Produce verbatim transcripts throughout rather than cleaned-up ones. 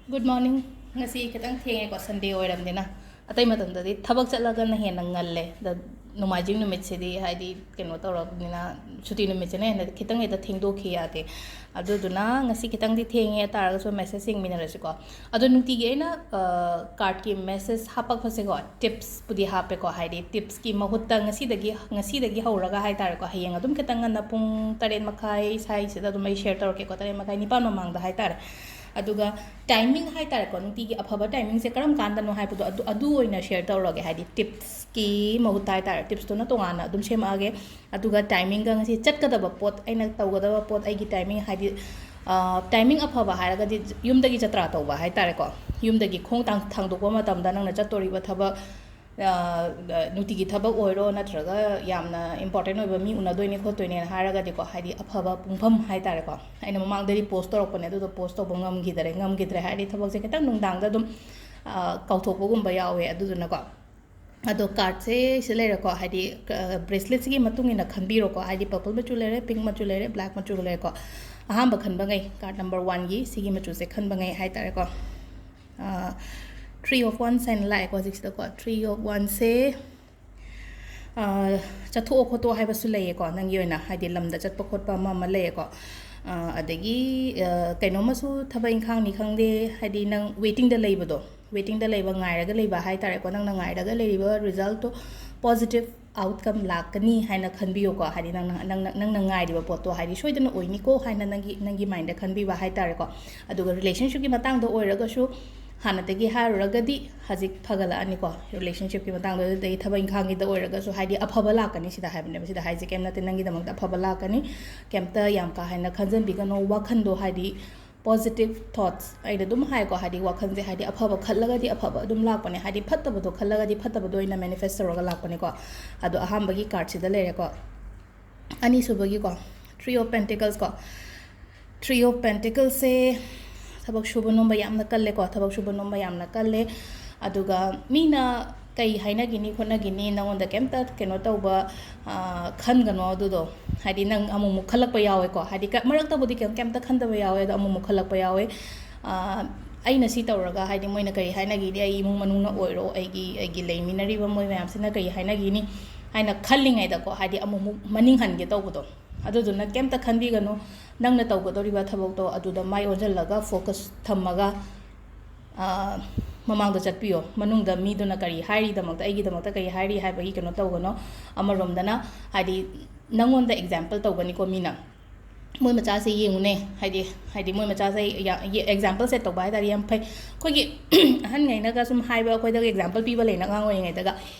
Good morning. ꯉꯁꯤ ꯈꯤꯇꯪ ꯊꯦꯡꯉꯦꯀꯣ, Sunday ꯑꯣꯏꯔꯕꯅꯤꯅ꯫ ꯑꯇꯩ ꯃꯇꯝꯗꯗꯤ ꯊꯕꯛ ꯆꯠꯂꯒꯅ ꯍꯦꯟꯅ ꯉꯜꯂꯦ꯫ ꯑꯗ ꯅꯣꯡꯃꯥꯏꯖꯤꯡ ꯅꯨꯃꯤꯠꯁꯤꯗꯤ, ꯍꯥꯏꯗꯤ, ꯀꯩꯅꯣ ꯇꯧꯔꯕꯅꯤꯅ, ꯁꯨꯇꯤ ꯅꯨꯃꯤꯠꯁꯤꯅ ꯍꯦꯟꯅ ꯈꯤꯇꯪ ꯍꯦꯛꯇ ꯊꯦꯡꯗꯣꯛꯈꯤ ꯌꯥꯗꯦ꯫ ꯑꯗꯨꯗꯨꯅ ꯉꯁꯤ ꯈꯤꯇꯪꯗꯤ ꯊꯦꯡꯉꯦ ꯇꯥꯔꯒꯁꯨ message ꯌꯦꯡꯃꯤꯟꯅꯔꯁꯤꯀꯣ꯫ ꯑꯗꯣ ꯅꯨꯡꯇꯤꯒꯤ ꯑꯩꯅ, ꯑ, cardꯀꯤ message ꯍꯥꯞꯄꯛꯄꯁꯦꯀꯣ, tipsꯄꯨꯗꯤ ꯍꯥꯞꯄꯦꯀꯣ, ꯍꯥꯏꯗꯤ, tipsꯀꯤ ꯃꯍꯨꯠꯇ ꯉꯁꯤꯗꯒꯤ, ꯉꯁꯤꯗꯒꯤ ꯍꯧꯔꯒ ꯍꯥꯏ ꯇꯥꯔꯦꯀꯣ, ꯍꯌꯦꯡ ꯑꯗꯨꯝ ꯈꯤꯇꯪ ꯉꯟꯅ ꯄꯨꯡ ꯇꯔꯦꯠ ꯃꯈꯥꯏ ꯁ꯭ꯋꯥꯏꯁꯤꯗ ꯑꯗꯨꯝ ꯑꯩ share ꯇꯧꯔꯛꯀꯦꯀꯣ, ꯇꯔꯦꯠ ꯃꯈꯥꯏ, ꯅꯤꯄꯥꯟ ꯃꯃꯥꯡꯗ ꯍꯥꯏ ꯇꯥꯔꯦ꯫ ꯑꯗꯨꯒ timing ꯍꯥꯏ ꯇꯥꯔꯦꯀꯣ, ꯅꯨꯡꯇꯤꯒꯤ ꯑꯐꯕ timingꯁꯦ ꯀꯔꯝ ꯀꯥꯟꯗꯅꯣ ꯍꯥꯏꯕꯗꯣ, ꯑꯗꯨ, ꯑꯗꯨ ꯑꯣꯏꯅ share ꯇꯧꯔꯒꯦ, ꯍꯥꯏꯗꯤ, tipsꯀꯤ ꯃꯍꯨꯠꯇ ꯍꯥꯏ ꯇꯥꯔꯦ, tipsꯇꯨꯅ ꯇꯣꯉꯥꯟꯅ ꯑꯗꯨꯝ ꯁꯦꯝꯃꯛꯑꯒꯦ꯫ ꯑꯗꯨꯒ timingꯒ ꯉꯁꯤ ꯆꯠꯀꯗꯕ ꯄꯣꯠ, ꯑꯩꯅ ꯇꯧꯒꯗꯕ ꯄꯣꯠ, ꯑꯩꯒꯤ timing, ꯍꯥꯏꯗꯤ, ꯑ, timing ꯑꯐꯕ ꯍꯥꯏꯔꯒꯗꯤ ꯌꯨꯝꯗꯒꯤ ꯖꯇ꯭ꯔꯥ ꯇꯧꯕ ꯍꯥꯏ ꯇꯥꯔꯦꯀꯣ, ꯌꯨꯝꯗꯒꯤ ꯈꯣꯡ ꯊꯥꯡ-, ꯊꯥꯡꯗꯣꯛꯄ ꯃꯇꯝꯗ ꯅꯪꯅ ꯆꯠꯇꯣꯔꯤꯕ ꯊꯕꯛ, ꯑ, ꯅꯨꯡꯇꯤꯒꯤ ꯊꯕꯛ ꯑꯣꯏꯔꯣ, ꯅꯠꯇ꯭ꯔꯒ ꯌꯥꯝꯅ important ꯑꯣꯏꯕ ꯃꯤ ꯎꯅꯗꯣꯏꯅꯦ ꯈꯣꯠꯇꯣꯏꯅꯦꯅ ꯍꯥꯏꯔꯒꯗꯤꯀꯣ, ꯍꯥꯏꯗꯤ, ꯑꯐꯕ ꯄꯨꯡꯐꯝ ꯍꯥꯏ ꯇꯥꯔꯦꯀꯣ꯫ ꯑꯩꯅ ꯃꯃꯥꯡꯗꯗꯤ post ꯇꯧꯔꯛꯄꯅꯦ, ꯑꯗꯨꯗꯣ post ꯇꯧꯕ ꯉꯝꯈꯤꯗꯔꯦ꯫ ꯉꯝꯈꯤꯗ꯭ꯔꯦ ꯍꯥꯏꯔꯗꯤ ꯊꯕꯛꯁꯦ ꯈꯤꯇꯪ ꯅꯨꯡꯗꯥꯡꯗ ꯑꯗꯨꯝ, ꯑ, ꯀꯥꯎꯊꯣꯛꯄꯒꯨꯝꯕ ꯌꯥꯎꯋꯦ꯫ ꯑꯗꯨꯗꯨꯅꯀꯣ, ꯑꯗꯣ cardꯁꯦ ꯁꯤ ꯂꯩꯔꯦꯀꯣ, ꯍꯥꯏꯗꯤ, ꯑ, braceletꯁꯤꯒꯤ ꯃꯇꯨꯡ ꯏꯟꯅ ꯈꯟꯕꯤꯔꯣꯀꯣ, ꯍꯥꯏꯗꯤ, purple ꯃꯆꯨ ꯂꯩꯔꯦ, pink ꯃꯆꯨ ꯂꯩꯔꯦ, black ꯃꯆꯨ ꯂꯩꯔꯦꯀꯣ꯫ ꯑꯍꯥꯟꯕ ꯈꯟꯕꯉꯩ, card number oneꯒꯤ ꯁꯤꯒꯤ ꯃꯆꯨꯁꯦ ꯈꯟꯕꯉꯩ ꯍꯥꯏ ꯇꯥꯔꯦꯀꯣ꯫ ꯑ, Three of Wands ꯍꯥꯏꯅ ꯂꯥꯛꯑꯦꯀꯣ ꯍꯧꯖꯤꯛꯁꯤꯗꯀꯣ꯫ Three of Wandsꯁꯦ, ꯑ, ꯆꯠꯊꯣꯛꯑꯣ ꯈꯣꯠꯇꯣꯛꯑꯣ ꯍꯥꯏꯕꯁꯨ ꯂꯩꯌꯦꯀꯣ, ꯅꯪꯒꯤ ꯑꯣꯏꯅ, ꯍꯥꯏꯗꯤ, ꯂꯝꯗ ꯆꯠꯄ ꯈꯣꯠꯄ ꯑꯃ ꯑꯃ ꯂꯩꯌꯦꯀꯣ꯫ ꯑ, ꯑꯗꯒꯤ, ꯑ, ꯀꯩꯅꯣꯝꯃꯁꯨ, ꯊꯕꯛ ꯏꯪꯈꯥꯡꯅꯤ ꯈꯪꯗꯦ, ꯍꯥꯏꯗꯤ, ꯅꯪ waitingꯗ ꯂꯩꯕꯗꯣ, waitingꯗ ꯂꯩꯕ, ꯉꯥꯏꯔꯒ ꯂꯩꯕ ꯍꯥꯏ ꯇꯥꯔꯦꯀꯣ, ꯅꯪꯅ ꯉꯥꯏꯔꯒ ꯂꯩꯔꯤꯕ resultꯇꯣ positive outcome ꯂꯥꯛꯀꯅꯤ ꯍꯥꯏꯅ ꯈꯟꯕꯤꯌꯨꯀꯣ꯫ ꯍꯥꯏꯗꯤ, ꯅꯪꯅ, ꯅꯪꯅ, ꯅꯪꯅ ꯉꯥꯏꯔꯤꯕ ꯄꯣꯠꯇꯣ, ꯍꯥꯏꯗꯤ, ꯁꯣꯏꯗꯅ ꯑꯣꯏꯅꯤꯀꯣ ꯍꯥꯏꯅ ꯅꯪꯒꯤ, ꯅꯪꯒꯤ mindꯗ ꯈꯟꯕꯤꯕ ꯍꯥꯏ ꯇꯥꯔꯦꯀꯣ꯫ ꯑꯗꯨꯒ relationshipꯀꯤ ꯃꯇꯥꯡꯗ ꯑꯣꯏꯔꯒꯁꯨ, ꯍꯥꯟꯅꯗꯒꯤ ꯍꯥꯏꯔꯨꯔꯒꯗꯤ ꯍꯧꯖꯤꯛ ꯐꯒꯠꯂꯛꯑꯅꯤꯀꯣ꯫ Relationshipꯀꯤ ꯃꯇꯥꯡꯗ, ꯑꯗꯨꯗꯒꯤ ꯊꯕꯛ ꯏꯪꯈꯥꯡꯒꯤꯗ ꯑꯣꯏꯔꯒꯁꯨ, ꯍꯥꯏꯗꯤ, ꯑꯐꯕ ꯂꯥꯛꯀꯅꯤ ꯁꯤꯗ ꯍꯥꯏꯕꯅꯦꯕ꯫ ꯁꯤꯗ ꯍꯥꯏꯁꯦ ꯀꯩꯝ ꯅꯠꯇꯦ, ꯅꯪꯒꯤꯗꯃꯛꯇ ꯑꯐꯕ ꯂꯥꯛꯀꯅꯤ꯫ ꯀꯩꯝꯇ ꯌꯥꯝ ꯀꯥ ꯍꯦꯟꯅ ꯈꯟꯖꯟꯕꯤꯒꯅꯣ, ꯋꯥꯈꯟꯗꯣ, ꯍꯥꯏꯗꯤ, positive thoughts, ꯑꯩꯅ ꯑꯗꯨꯝ ꯍꯥꯏꯀꯣ, ꯍꯥꯏꯗꯤ, ꯋꯥꯈꯜꯁꯦ, ꯍꯥꯏꯗꯤ, ꯑꯐꯕ ꯈꯜꯂꯒꯗꯤ ꯑꯐꯕ ꯑꯗꯨꯝ ꯂꯥꯛꯄꯅꯦ, ꯍꯥꯏꯗꯤ, ꯐꯠꯇꯕꯗꯣ ꯈꯜꯂꯒꯗꯤ ꯐꯠꯇꯕꯗꯣ ꯑꯣꯏꯅ manifest ꯇꯧꯔꯒ ꯂꯥꯛꯄꯅꯦꯀꯣ꯫ ꯑꯗꯣ ꯑꯍꯥꯟꯕꯒꯤ cardꯁꯤꯗ ꯂꯩꯔꯦꯀꯣ꯫ ꯑꯅꯤꯁꯨꯕꯒꯤꯀꯣ, Three of Pentacles ꯀꯣ꯫ Three of Pentaclesꯁꯦ ꯊꯕꯛ ꯁꯨꯕ ꯅꯣꯝꯕ ꯌꯥꯝꯅ ꯀꯜꯂꯦꯀꯣ, ꯊꯕꯛ ꯁꯨꯕ ꯅꯣꯝꯕ ꯌꯥꯝꯅ ꯀꯜꯂꯦ꯫ ꯑꯗꯨꯒ ꯃꯤꯅ ꯀꯩ ꯍꯥꯏꯅꯈꯤꯅꯤ ꯈꯣꯠꯅꯈꯤꯅꯤ, ꯅꯉꯣꯟꯗ ꯀꯩꯝꯇ ꯀꯩꯅꯣ ꯇꯧꯕ, ꯑ, ꯈꯟꯒꯅꯣ ꯑꯗꯨꯗꯣ꯫ ꯍꯥꯏꯗꯤ, ꯅꯪ ꯑꯃꯨꯛꯃꯨꯛ ꯈꯜꯂꯛꯄ ꯌꯥꯎꯋꯦꯀꯣ, ꯍꯥꯏꯗꯤ, ꯀ-, ꯃꯔꯛꯇꯕꯨꯗꯤ ꯀꯩꯝ-, ꯀꯩꯝꯇ ꯈꯟꯗꯕ ꯌꯥꯎꯋꯦ, ꯑꯗꯣ ꯑꯃꯨꯛꯃꯨꯛ ꯈꯜꯂꯛꯄ ꯌꯥꯎꯋꯦ꯫ ꯑ, ꯑꯩꯅ ꯁꯤ ꯇꯧꯔꯒ, ꯍꯥꯏꯗꯤ, ꯃꯣꯏꯅ ꯀꯔꯤ ꯍꯥꯏꯅꯈꯤꯅꯤ, ꯑꯩ ꯏꯃꯨꯡ ꯃꯅꯨꯡꯅ ꯑꯣꯏꯔꯣ, ꯑꯩꯒꯤ ꯑꯩꯒꯤ ꯂꯩꯃꯤꯟꯅꯔꯤꯕ ꯃꯣꯏ ꯃꯌꯥꯝꯁꯤꯅ ꯀꯔꯤ ꯍꯥꯏꯅꯈꯤꯅꯤ ꯍꯥꯏꯅ ꯈꯜꯂꯤꯉꯩꯗꯀꯣ, ꯍꯥꯏꯗꯤ, ꯑꯃꯨꯛꯃꯨꯛ ꯃꯅꯤꯡ ꯍꯟꯒꯦ ꯇꯧꯕꯗꯣ, ꯑꯗꯨꯗꯨꯅ ꯀꯩꯝꯇ ꯈꯟꯕꯤꯒꯅꯨ꯫ ꯅꯪꯅ ꯇꯧꯒꯗꯧꯔꯤꯕ ꯊꯕꯛꯇꯣ ꯑꯗꯨꯗ ꯃꯥꯏ ꯑꯣꯟꯁꯤꯜꯂꯒ, ꯐꯣꯀꯁ ꯊꯝꯃꯒ, ꯑ, ꯃꯃꯥꯡꯗ ꯆꯠꯄꯤꯌꯣ꯫ ꯃꯅꯨꯡꯗ ꯃꯤꯗꯨꯅ ꯀꯔꯤ ꯍꯥꯏꯔꯤꯗꯃꯛꯇ, ꯑꯩꯒꯤꯗꯃꯛꯇ ꯀꯔꯤ ꯍꯥꯏꯔꯤ ꯍꯥꯏꯕꯒꯤ ꯀꯩꯅꯣ ꯇꯧꯒꯅꯣ꯫ ꯑꯃꯔꯣꯝꯗꯅ, ꯍꯥꯏꯗꯤ, ꯅꯪꯉꯣꯟꯗ ꯑꯦꯛꯖꯥꯝꯄꯜ ꯇꯧꯒꯅꯤꯀꯣ ꯃꯤꯅ, "ꯃꯣꯏ ꯃꯆꯥꯁꯦ ꯌꯦꯡꯉꯨꯅꯦ", ꯍꯥꯏꯗꯤ, ꯍꯥꯏꯗꯤ, ꯃꯣꯏ ꯃꯆꯥꯁꯦ ꯌꯥ-, ꯌꯦ-, ꯑꯦꯛꯖꯥꯝꯄꯜ ꯁꯦꯠ ꯇꯧꯕ ꯍꯥꯏ ꯇꯥꯔꯦ, ꯌꯥꯝ ꯐꯩ꯫ ꯑꯩꯈꯣꯏꯒꯤ ꯑꯍꯟꯉꯩꯅꯒ ꯁꯨꯝ ꯍꯥꯏꯕ, ꯑꯩꯈꯣꯏꯗꯒ ꯑꯦꯛꯖꯥꯝꯄꯜ ꯄꯤꯕ ꯂꯩꯅ, ꯑꯉꯥꯡ ꯑꯣꯏꯔꯤꯉꯩꯗꯒ,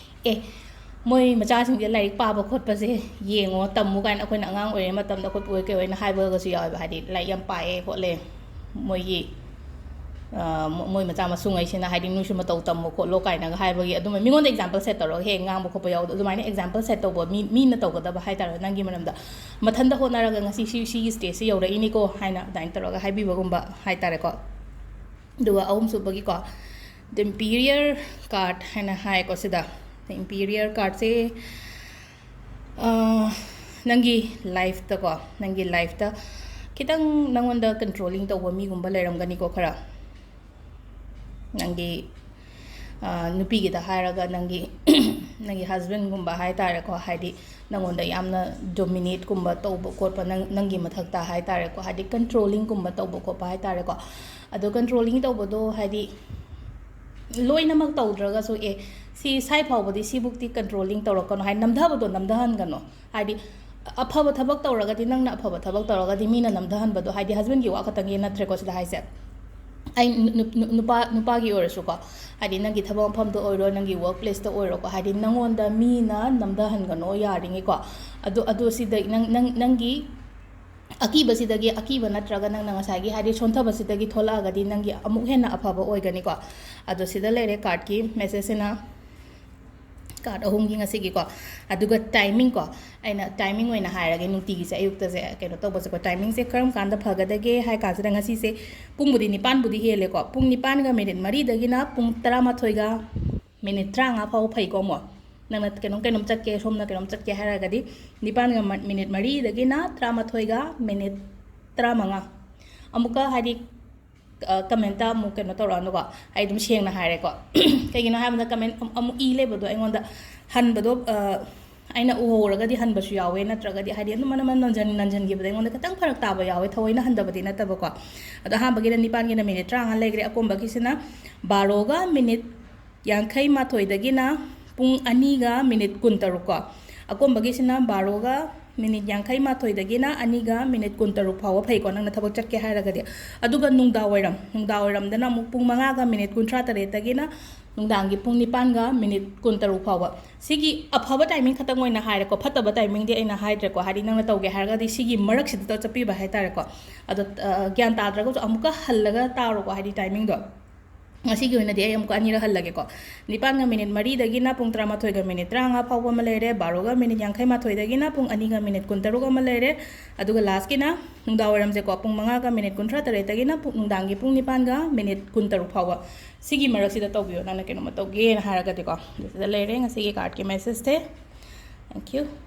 "ꯑꯦ, ꯃꯣꯏ ꯃꯆꯥꯁꯤꯡꯁꯦ ꯂꯥꯏꯔꯤꯛ ꯄꯥꯕ ꯈꯣꯠꯄꯁꯦ ꯌꯦꯡꯉꯣ, ꯇꯝꯃꯨ" ꯀꯥꯏꯅ ꯑꯩꯈꯣꯏꯅ ꯑꯉꯥꯡ ꯑꯣꯏꯔꯤꯉꯩ ꯃꯇꯝꯗ ꯑꯩꯈꯣꯏ ꯄꯨ ꯍꯣꯏ ꯀꯩ ꯍꯣꯏꯅ ꯍꯥꯏꯕꯒꯁꯨ ꯌꯥꯎꯋꯦꯕ, ꯍꯥꯏꯗꯤ, "ꯂꯥꯏꯔꯤꯛ ꯌꯥꯝ ꯄꯥꯏꯌꯦ ꯈꯣꯠꯂꯦ ꯃꯣꯏꯒꯤ, ꯑ, ꯃꯣ-, ꯃꯣꯏ ꯃꯆꯥ ꯃꯁꯨꯉꯩꯁꯤꯅ", ꯍꯥꯏꯗꯤ, "ꯅꯣꯏꯁꯨ ꯃꯇꯧ ꯇꯝꯃꯨ ꯈꯣꯠꯂꯣ" ꯀꯥꯏꯅꯒ ꯍꯥꯏꯕꯒꯤ, ꯑꯗꯨꯃꯥꯏ ꯃꯤꯉꯣꯟꯗ ꯑꯦꯛꯖꯥꯝꯄꯜ ꯁꯦꯠ ꯇꯧꯔꯒ ꯍꯦꯛ ꯉꯥꯡꯕ ꯈꯣꯠꯄ ꯌꯥꯎꯕꯗꯣ, ꯑꯗꯨꯃꯥꯏꯅ ꯑꯦꯛꯖꯥꯝꯄꯜ ꯁꯦꯠ ꯇꯧꯕ ꯃꯤ, ꯃꯤꯅ ꯇꯧꯒꯗꯕ ꯍꯥꯏ ꯇꯥꯔꯦ, ꯅꯪꯒꯤ ꯃꯔꯝꯗ꯫ "ꯃꯊꯟꯇ ꯍꯣꯠꯅꯔꯒ ꯉꯁꯤ ꯁꯤ, ꯁꯤꯒꯤ ꯁ꯭ꯇꯦꯖꯁꯤ ꯌꯧꯔꯛꯏꯅꯤꯀꯣ" ꯍꯥꯏꯅ ꯑꯗꯨꯃꯥꯏꯅ ꯇꯧꯔꯒ ꯍꯥꯏꯕꯤꯕꯒꯨꯝꯕ ꯍꯥꯏ ꯇꯥꯔꯦꯀꯣ꯫ ꯑꯗꯨꯒ ꯑꯍꯨꯝꯁꯨꯕꯒꯤꯀꯣ, The Emperor card ꯍꯥꯏꯅ ꯍꯥꯏꯀꯣ ꯁꯤꯗ꯫ The Emperor cardꯁꯦ, ꯑ, ꯅꯪꯒꯤ ꯂꯥꯏꯐꯇꯀꯣ, ꯅꯪꯒꯤ ꯂꯥꯏꯐꯇ ꯈꯤꯇꯪ ꯅꯪꯉꯣꯟꯗ ꯀꯟꯇ꯭ꯔꯣꯂꯤꯡ ꯇꯧꯕ ꯃꯤꯒꯨꯝꯕ ꯂꯩꯔꯝꯒꯅꯤꯀꯣ ꯈꯔ꯫ ꯅꯪꯒꯤ, ꯑ, ꯅꯨꯄꯤꯒꯤꯗ ꯍꯥꯏꯔꯒ, ꯅꯪꯒꯤ, ꯅꯪꯒꯤ ꯍꯁꯕꯦꯟꯒꯨꯝꯕ ꯍꯥꯏ ꯇꯥꯔꯦꯀꯣ, ꯍꯥꯏꯗꯤ, ꯅꯪꯉꯣꯟꯗ ꯌꯥꯝꯅ ꯗꯣꯃꯤꯅꯦꯠꯀꯨꯝꯕ ꯇꯧꯕ ꯈꯣꯠꯄ, ꯅꯪ, ꯅꯪꯒꯤ ꯃꯊꯛꯇ ꯍꯥꯏ ꯇꯥꯔꯦꯀꯣ, ꯍꯥꯏꯗꯤ, ꯀꯟꯇ꯭ꯔꯣꯂꯤꯡꯒꯨꯝꯕ ꯇꯧꯕ ꯈꯣꯠꯄ ꯍꯥꯏ ꯇꯥꯔꯦꯀꯣ꯫ ꯑꯗꯣ ꯀꯟꯇ꯭ꯔꯣꯂꯤꯡ ꯇꯧꯕꯗꯣ, ꯍꯥꯏꯗꯤ, ꯂꯣꯏꯅꯃꯛ ꯇꯧꯗ꯭ꯔꯒꯁꯨ, "ꯑꯦ, ꯁꯤ ꯁ꯭ꯋꯥꯏ ꯐꯥꯎꯕꯗꯤ ꯁꯤꯕꯨꯛꯇꯤ ꯀꯟꯇ꯭ꯔꯣꯂꯤꯡ ꯇꯧꯔꯛꯀꯅꯨ", ꯍꯥꯏꯗꯤ, ꯅꯝꯊꯕꯗꯣ ꯅꯝꯊꯍꯟꯒꯅꯣ꯫ ꯍꯥꯏꯗꯤ, ꯑꯐꯕ ꯊꯕꯛ ꯇꯧꯔꯒꯗꯤ, ꯅꯪꯅ ꯑꯐꯕ ꯊꯕꯛ ꯇꯧꯔꯒꯗꯤ ꯃꯤꯅ ꯅꯝꯊꯍꯟꯕꯗꯣ, ꯍꯥꯏꯗꯤ, ꯍꯁꯕꯦꯟꯒꯤ ꯋꯥ ꯈꯛꯇꯪꯒꯤ ꯅꯠꯇ꯭ꯔꯦꯀꯣ ꯁꯤꯗ ꯍꯥꯏꯁꯦ꯫ ꯑꯩ ꯅꯨ-, ꯅꯨ-, ꯅꯨꯄꯥ, ꯅꯨꯄꯥꯒꯤ ꯑꯣꯏꯔꯁꯨꯀꯣ, ꯍꯥꯏꯗꯤ, ꯅꯪꯒꯤ ꯊꯕꯛ ꯃꯐꯝꯗ ꯑꯣꯏꯔꯣ, ꯅꯪꯒꯤ ꯋꯔꯛ ꯄ꯭ꯂꯦꯁꯇ ꯑꯣꯏꯔꯣꯀꯣ, ꯍꯥꯏꯗꯤ, ꯅꯪꯉꯣꯟꯗ ꯃꯤꯅ ꯅꯝꯊꯍꯟꯒꯅꯣ ꯌꯥꯔꯤꯉꯩꯀꯣ꯫ ꯑꯗꯨ, ꯑꯗꯨ ꯁꯤꯗ ꯅꯪ, ꯅꯪ, ꯅꯪꯒꯤ ꯑꯀꯤꯕꯁꯤꯗꯒꯤ, ꯑꯀꯤꯕ ꯅꯠꯇ꯭ꯔꯒ ꯅꯪꯅ ꯉꯁꯥꯏꯒꯤ, ꯍꯥꯏꯗꯤ, ꯁꯣꯟꯊꯕꯁꯤꯗꯒꯤ ꯊꯣꯛꯂꯛꯑꯒꯗꯤ ꯅꯪꯒꯤ ꯑꯃꯨꯛ ꯍꯦꯟꯅ ꯑꯐꯕ ꯑꯣꯏꯒꯅꯤꯀꯣ꯫ ꯑꯗꯣ ꯁꯤꯗ ꯂꯩꯔꯦ ꯀꯥꯔꯠꯀꯤ ꯃꯦꯁꯦꯖꯁꯤꯅ꯫ ꯀꯥꯔꯠ ꯑꯍꯨꯝꯒꯤ ꯉꯁꯤꯒꯤꯀꯣ꯫ ꯑꯗꯨꯒ ꯇꯥꯏꯃꯤꯡꯀꯣ, ꯑꯩꯅ ꯇꯥꯏꯃꯤꯡ ꯑꯣꯏꯅ ꯍꯥꯏꯔꯒꯦ, ꯅꯨꯡꯇꯤꯒꯤꯁꯦ ꯑꯌꯨꯛꯇꯁꯦ ꯀꯩꯅꯣ ꯇꯧꯕꯁꯦꯀꯣ, ꯇꯥꯏꯃꯤꯡꯁꯦ ꯀꯔꯝ ꯀꯥꯟꯗ ꯐꯒꯗꯒꯦ ꯍꯥꯏ ꯀꯥꯟꯁꯤꯗ, ꯉꯁꯤꯁꯦ ꯄꯨꯡꯕꯨꯗꯤ ꯅꯤꯄꯥꯟꯕꯨꯗꯤ ꯍꯦꯜꯂꯦꯀꯣ, ꯄꯨꯡ ꯅꯤꯄꯥꯟꯒ ꯃꯤꯅꯤꯠ ꯃꯔꯤꯗꯒꯤꯅ ꯄꯨꯡ ꯇꯔꯥꯃꯥꯊꯣꯏꯒ ꯃꯤꯅꯤꯠ ꯇꯔꯥꯃꯉꯥ ꯐꯥꯎꯕ ꯐꯩꯀꯣ꯫ ꯑꯃꯨꯛ ꯅꯪꯅ ꯀꯩꯅꯣꯝ, ꯀꯩꯅꯣꯝ ꯆꯠꯀꯦ, ꯁꯣꯝꯅ ꯀꯩꯅꯣꯝ ꯆꯠꯀꯦ ꯍꯥꯏꯔꯒꯗꯤ, ꯅꯤꯄꯥꯟꯒ ꯃ-, ꯃꯤꯅꯤꯠ ꯃꯔꯤꯗꯒꯤꯅ ꯇꯔꯥꯃꯥꯊꯣꯏꯒ ꯃꯤꯅꯤꯠ ꯇꯔꯥꯃꯉꯥ꯫ ꯑꯃꯨꯛꯀ, ꯍꯥꯏꯗꯤ, ꯀꯃꯦꯟꯇ ꯑꯃꯨꯛ ꯀꯩꯅꯣ ꯇꯧꯔꯛꯑꯅꯨꯀꯣ꯫ ꯑꯩ ꯑꯗꯨꯝ ꯁꯦꯡꯅ ꯍꯥꯏꯔꯦꯀꯣ꯫ ꯀꯩꯒꯤꯅꯣ ꯍꯥꯏꯕꯗ ꯀꯃꯦꯟ ꯑꯃꯨꯛ ꯏ ꯂꯩꯕꯗꯣ ꯑꯩꯉꯣꯟꯗ ꯍꯟꯕꯗꯣ, ꯑ, ꯑꯩꯅ ꯎꯍꯧꯔꯒꯗꯤ ꯍꯟꯕꯁꯨ ꯌꯥꯎꯋꯦ, ꯅꯠꯇ꯭ꯔꯒꯗꯤ ꯍꯥꯏꯗꯤ ꯑꯗꯨꯝ ꯃꯅꯝ ꯅꯝꯖꯟ ꯅꯟꯖꯟꯈꯤꯕꯗ ꯑꯩꯉꯣꯟꯗ ꯈꯤꯇꯪ ꯐꯔꯛ ꯇꯥꯕ ꯌꯥꯎꯋꯦ, ꯊꯑꯣꯏꯅ ꯍꯟꯗꯕꯗꯤ ꯅꯠꯇꯕꯀꯣ꯫ ꯑꯗꯣ ꯑꯍꯥꯟꯕꯒꯤꯗ ꯅꯤꯄꯥꯟꯒꯤꯅ ꯃꯤꯅꯤꯠ ꯇꯔꯥꯃꯉꯥ ꯂꯩꯈ꯭ꯔꯦ, ꯑꯀꯣꯝꯕꯒꯤꯁꯤꯅ ꯕꯥꯔꯣꯒ ꯃꯤꯅꯤꯠ ꯌꯥꯡꯈꯩ ꯃꯥꯊꯣꯏꯗꯒꯤꯅ ꯄꯨꯡ ꯑꯅꯤꯒ ꯃꯤꯅꯤꯠ ꯀꯨꯟꯇꯔꯨꯛ ꯀꯣ꯫ ꯑꯀꯣꯝꯕꯒꯤꯁꯤꯅ ꯕꯥꯔꯣꯒ ꯃꯤꯅꯤꯠ ꯌꯥꯡꯈꯩ ꯃꯥꯊꯣꯏꯗꯒꯤꯅ ꯑꯅꯤꯒ ꯃꯤꯅꯤꯠ ꯀꯨꯟꯇꯔꯨꯛ ꯐꯥꯎꯕ ꯐꯩꯀꯣ, ꯅꯪꯅ ꯊꯕꯛ ꯆꯠꯀꯦ ꯍꯥꯏꯔꯒꯗꯤ꯫ ꯑꯗꯨꯒ ꯅꯨꯡꯗꯥꯡ ꯋꯥꯏꯔꯝ, ꯅꯨꯡꯗꯥꯡ ꯋꯥꯏꯔꯝꯗꯅ ꯑꯃꯨꯛ ꯄꯨꯡ ꯃꯉꯥꯒ ꯃꯤꯅꯤꯠ ꯀꯨꯟꯊ꯭ꯔꯥ ꯇꯔꯦꯠꯇꯒꯤꯅ ꯅꯨꯡꯗꯥꯡꯒꯤ ꯄꯨꯡ ꯅꯤꯄꯥꯟꯒ ꯃꯤꯅꯤꯠ ꯀꯨꯟꯇꯔꯨꯛ ꯐꯥꯎꯕ꯫ ꯁꯤꯒꯤ ꯑꯐꯕ ꯇꯥꯏꯃꯤꯡ ꯈꯛꯇꯪ ꯑꯣꯏꯅ ꯍꯥꯏꯔꯦꯀꯣ, ꯐꯠꯇꯕ ꯇꯥꯏꯃꯤꯡꯗꯤ ꯑꯩꯅ ꯍꯥꯏꯗ꯭ꯔꯦꯀꯣ, ꯍꯥꯏꯗꯤ ꯅꯪꯅ ꯇꯧꯒꯦ ꯍꯥꯏꯔꯒꯗꯤ ꯁꯤꯒꯤ ꯃꯔꯛꯁꯤꯗ ꯆꯠꯄꯤꯕ ꯍꯥꯏꯇꯥꯔꯦꯀꯣ꯫ ꯑꯗꯣ, ꯑ, ꯒ꯭ꯌꯥꯟ ꯇꯥꯗ꯭ꯔꯒꯁꯨ ꯑꯃꯨꯛꯀ ꯍꯜꯂꯒ ꯇꯥꯔꯣꯀꯣ, ꯍꯥꯏꯗꯤ ꯇꯥꯏꯃꯤꯡꯗꯣ꯫ ꯉꯁꯤꯒꯤ ꯑꯣꯏꯅꯗꯤ ꯑꯩ ꯑꯃꯨꯛꯀ ꯑꯅꯤꯔꯛ ꯍꯜꯂꯒꯦꯀꯣ꯫ ꯅꯤꯄꯥꯟꯒ ꯃꯤꯅꯤꯠ ꯃꯔꯤꯗꯒꯤꯅ ꯄꯨꯡ ꯇꯔꯥꯃꯥꯊꯣꯏꯒ ꯃꯤꯅꯤꯠ ꯇꯔꯥꯃꯉꯥ ꯐꯥꯎꯕ ꯑꯃ ꯂꯩꯔꯦ, ꯕꯥꯔꯣꯒ ꯃꯤꯅꯤꯠ ꯌꯥꯡꯈꯩ ꯃꯥꯊꯣꯏꯗꯒꯤꯅ ꯄꯨꯡ ꯑꯅꯤꯒ ꯃꯤꯅꯤꯠ ꯀꯨꯟꯇꯔꯨꯛ ꯑꯃ ꯂꯩꯔꯦ, ꯑꯗꯨꯒ ꯂꯥꯁꯀꯤꯅ ꯅꯨꯡꯗꯥꯡ ꯋꯥꯏꯔꯝꯁꯦꯀꯣ, ꯄꯨꯡ ꯃꯉꯥꯒ ꯃꯤꯅꯤꯠ ꯀꯨꯟꯊ꯭ꯔꯥ ꯇꯔꯦꯠꯇꯒꯤꯅ ꯄꯨꯡ, ꯅꯨꯡꯗꯥꯡꯒꯤ ꯄꯨꯡ ꯅꯤꯄꯥꯟꯒ ꯃꯤꯅꯤꯠ ꯀꯨꯟꯇꯔꯨꯛ ꯐꯥꯎꯕ꯫ ꯁꯤꯒꯤ ꯃꯔꯛꯁꯤꯗ ꯇꯧꯕꯤꯌꯣ, ꯅꯪꯅ ꯀꯩꯅꯣꯝꯃ ꯇꯧꯒꯦꯅ ꯍꯥꯏꯔꯒꯗꯤꯀꯣ꯫ ꯑꯗꯨꯗ ꯂꯩꯔꯦ ꯉꯁꯤꯒꯤ ꯀꯥꯔꯠꯀꯤ ꯃꯦꯁꯦꯖꯁꯦ꯫ Thank you꯫